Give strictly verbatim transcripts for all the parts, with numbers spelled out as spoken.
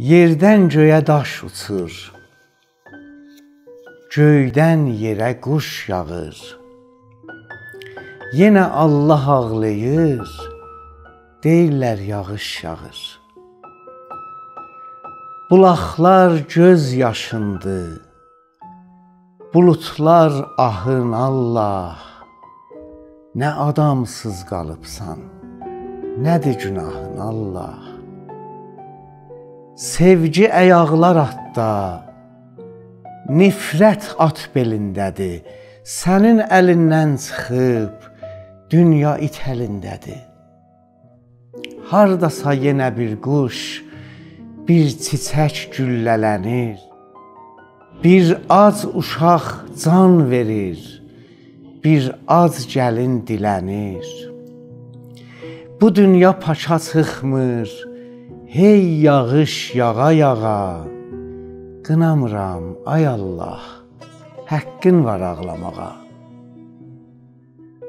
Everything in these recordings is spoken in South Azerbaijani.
یئردن گؤیه داش اوچور، گؤیدن یئره قوش یاغیر. یئنه الله آغلاییر، دئییرلر یاغیش یاغیر. بولاقلار گؤز یاشیندی، بولودلار آهین، الله. نه آدامسیز قالیبسان، نه‌دیر گوناهین، الله؟ سئوگی آیاقلار آتدا، نفرت آت بئلینده‌دیر. سنین الیندن چیخیب، دونیا ایت الینده‌دیر. هارداسا یئنه بیر قوش، بیر چیچک گولله‌لنیر. بیر آج اوشاق جان وئریر، بیر آج گلین دیله‌نیر. بو دونیا پاکا چیخمیر، هئی یاغیش یاغا-یاغا. قینامیرام، آی الله، حقین وار آغلاماغا.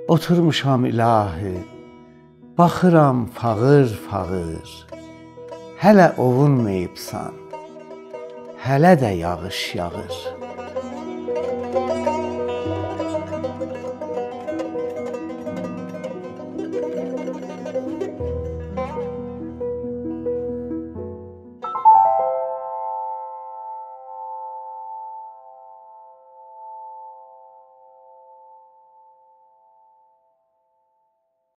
اوتورموشام الهی، باخیرام فاغیر-فاغیر. هله اووونماییبسان، هله ده یاغیش یاغیر.